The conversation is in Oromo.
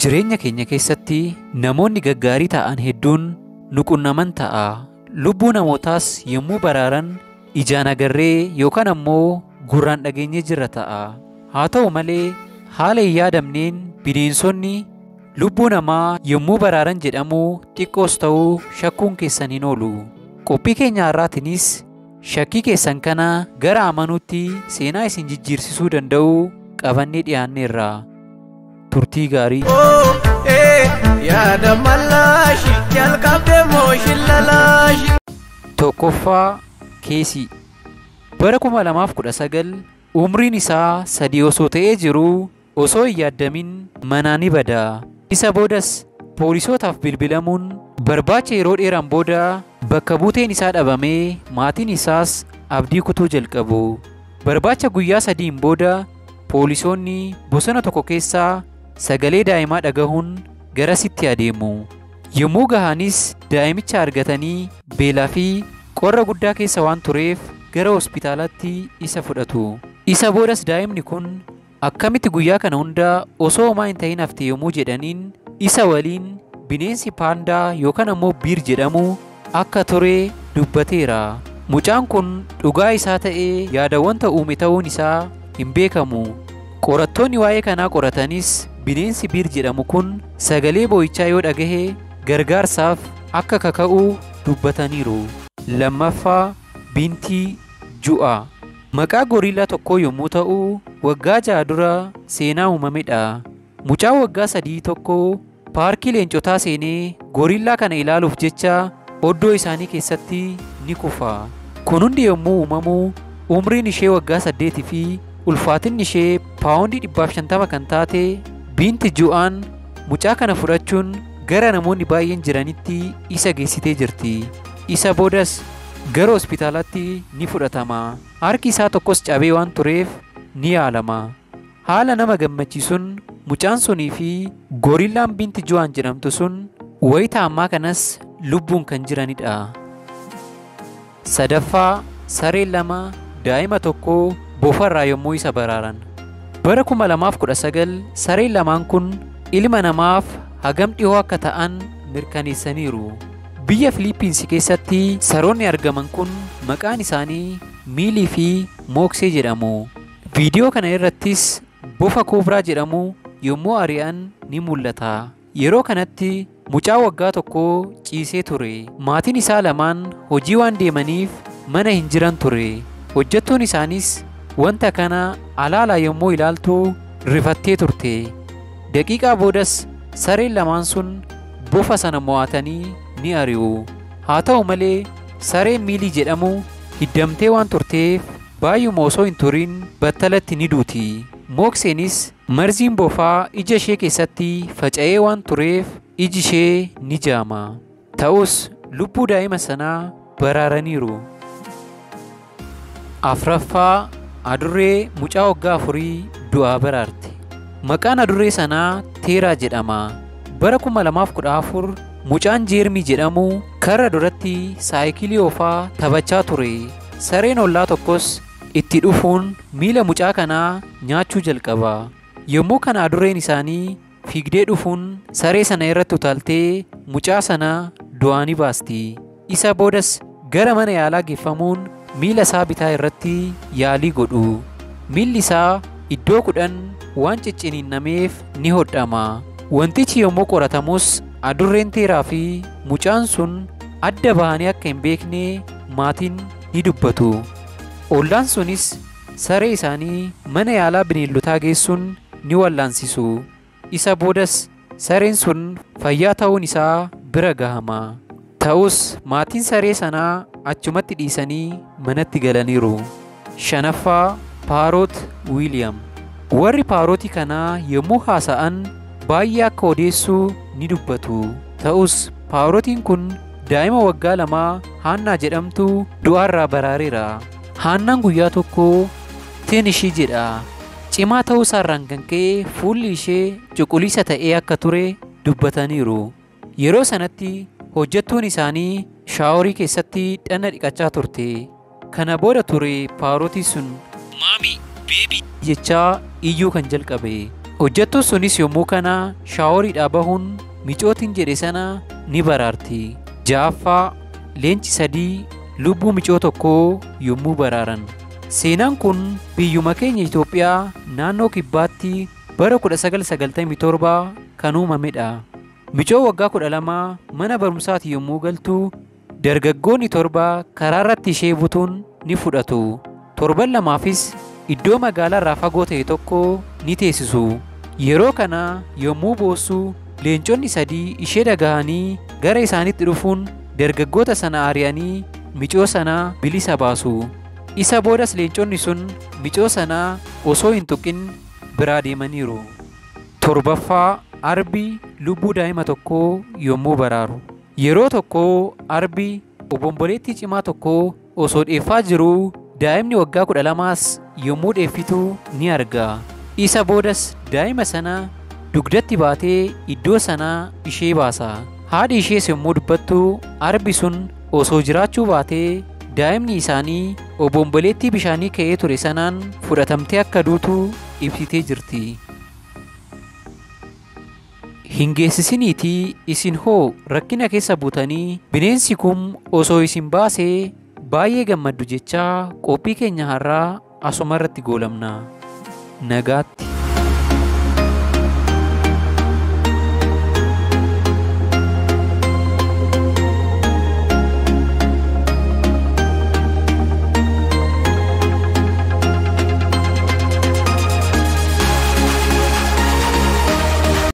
Jireenya keenya keessatti namoonni gaggaarii ta'an hedduun nu qunnaman ta'a. Lubbuu namootaas yommuu baraaran ijaan agarree yookaan ammoo gurraan dhageenyee jirra ta'a. Haa ta'u malee haala hin yaadamneen bineensonni lubbuu namaa yommuu baraaran jedhamu xiqqoos ta'uu shakkuun keessan hin oolu. Qophii keenya har'aatiinis shakkii keessan kana gara amanuutti seenaa isin jijjiirsisuu danda'u qabannee dhiyaanneerra. Turtii gaarii. Yaada mallaashi jalqabdee mooshillalaashi. Tokkoffaa Keesii. Bara 2019 umriin isaa 3 osoo ta'ee jiruu osoo hin yaaddamin manaa ni bada. Isa boodas poolisootaaf bilbilamuun barbaacha yeroo dheeraan booda bakka buuteen isaa dhabamee maatiin isaas abdii kutuu jalqabu. Barbaacha guyyaa 3 booda poolisoonni bosona tokko keessaa sagalee daa'imaa dhagahuun garasitti adeemu. Yommuu gahanis daa'imicha argatanii beelaa fi qorra guddaa keessa waan tureef gara hospitaalaatti isa fudhatu. Isa boodas daa'imni kun akkamitti guyyaa kana hunda osoo homaa hin ta'in hafte yommuu jedhaniin isa waliin bineensi paandaa yookaan ammoo biir jedhamu akka ture dubbateera. Mucaan kun dhugaa isaa ta'ee yaada wanta uume ta'uun isaa hin beekamu. Qorattoonni waa'ee kanaa qoratanis bineensi biir jedhamu kun sagalee boo'ichaa yoo dhagahe gargaarsaaf akka kaka'u dubbataniiru. Lammaffaa Bintii Ju'a. Maqaa gooriillaa tokkoo yommuu ta'u waggaa 6 dura seenaa uumamedha. Mucaan waggaa 3 tokko paarkii leencotaa seenee gooriillaa kana ilaaluuf jecha oddoo isaanii keessatti ni kufa. Kun hundi yommuu uumamu umriin ishee waggaa 8 fi ulfaatinni ishee paawundii 150 kan taate Binti Ju'aan mucaa kana fudhachuun gara namoonni baay'een jiranitti isa geessitee jirti. Isa boodas gara hospitaalaatti ni fudhatama. Harki isaa tokkos cabee waan tureef ni yaalama. Haala nama gammachiisuun mucaan sunii fi gooriillaan Binti Ju'aan jedhamtu sun wayita ammaa kanas lubbuun kan jiranidha. Sadaffaa sareen 2 daa'ima tokko bofarraa yommuu isa baraaran. Bara 2019 sareen lamaan kun ilma namaaf hagam dhihoo akka ta'an mirkaneessaniiru. Biyya Filiippiinsi keessatti saroonni argaman kun maqaan isaanii Miilii fi Mooksee jedhamu. Viidiyoo kana irrattis bofa koobraa jedhamu yommuu ari'an ni mul'ata. Yeroo kanatti mucaa waggaa 1 ciisee ture. Maatiin isaa lamaan hojii waan deemaniif mana hin jiran ture. Hojjettuun isaanis wanta kana alaalaa yommuu ilaaltu rifattee turte. Daqiiqaa boodas sareen lamaan sun bofa sana mo'atanii ni ari'u. Haa ta'u malee sareen Miilii jedhamu hiddamtee waan turteef baay'uma osoo hin turin battalatti ni duuti. Mookseenis marziin bofaa ija ishee keessatti faca'ee waan tureef iji ishee ni jaama. Ta'us lubbuu daa'ima sanaa baraaraniiru. Afraffaa Adurree mucaa waggaa 4 du'aa baraarte. Maqaan adurree sanaa Teeraa jedhama. Bara 2014 mucaan Jeermii jedhamu karra duratti saayikilii oofaa taphachaa ture. Sareen ollaa tokkos itti dhufuun miila mucaa kanaa nyaachuu jalqaba. Yommuu kana adurreen isaanii fiigdee dhufuun saree sana irratti utaaltee mucaa sana du'aa ni baasti. Isa boodas gara mana yaalaa geeffamuun miila isaa bitaa irratti yaalii godhu. Miilli isaa iddoo 10 waan cicciniinnameef ni hodhama. Wantichi yommuu qoratamus adurreen Teeraa fi mucaan sun adda bahanii akka hin beekne maatiin ni dubbatu. Ollaan sunis saree isaanii mana yaalaa bineeldotaa geessuun ni wallaansisu. Isa boodas sareen sun fayyaa ta'uun isaa bira gahama. Ta'us maatiin saree sanaa achumatti dhiisanii manatti galaniiru. Shanaffaa Paaroot Wiiliyam. Warri paarotii kanaa yommuu haasa'an baay'ee akka odeessuu ni dubbatu. Ta'us paarotiin kun daa'ima waggaa 2 Haannaa jedhamtu du'aarraa baraareera. Haannaan guyyaa tokko teen ishii jedha. Cimaa ta'uu isaarraan kan ka'e fuulli ishee cuquliisa ta'ee akka ture dubbataniiru. Yeroo sanatti hojjettuun isaanii shaaworii keessatti dhana dhiqachaa turte. Kana booda ture paarotii sun maami beebii jechaa iyyuu kan jalqabe. Hojjettuun sunis yommuu kana shaaworiidhaa bahuun micootiin jedhe sana ni baraarti. Ja'affaa, leenci 3 lubbuu micoo tokkoo yommuu baraaran. Seenaan kun biyyuma keenya Itoophiyaa naannoo Kibbaatti bara 1997 kan uumamedha. Micoo waggaa 12 mana barumsaati yommuu galtu dargaggoonni 7 karaa irratti ishee butuun ni fudhatu. Torban lamaafis iddoo magaalaa irraa fagoo ta'e tokko ni teessisu. Yeroo kana yommuu boossu leenconni 3 ishee dhagahanii gara isaanitti dhufuun dargaggoota sana ari'anii micoo sana bilisa baasu. Isa boodas leenconni sun micoo sana osoo hin tuqin biraa deemaniiru. Torbaffaa, arbi lubbuu daa'ima tokkoo yommuu baraaru. Yeroo tokko arbi obomboleettii cimaa tokko osoo dheeffaa jiruu daa'imni waggaa 12s yommuu dheeffitu ni arga. Isa boodas daa'ima sana dugdatti baatee iddoo sanaa ishee baasa. Haadhi ishees yommuu dubbattu arbi sun osoo jiraachuu baatee daa'imni isaanii obomboleettii bishaanii ka'ee ture sanaan fudhatamtee akka duutu ibsitee jirti. Hin geessisiniitii isin hoo rakkina keessa buutanii bineensi kun osoo isin baasee baay'ee gammaddu jechaa qophii keenya har'aa asuma irratti goolamna. Nagaatti.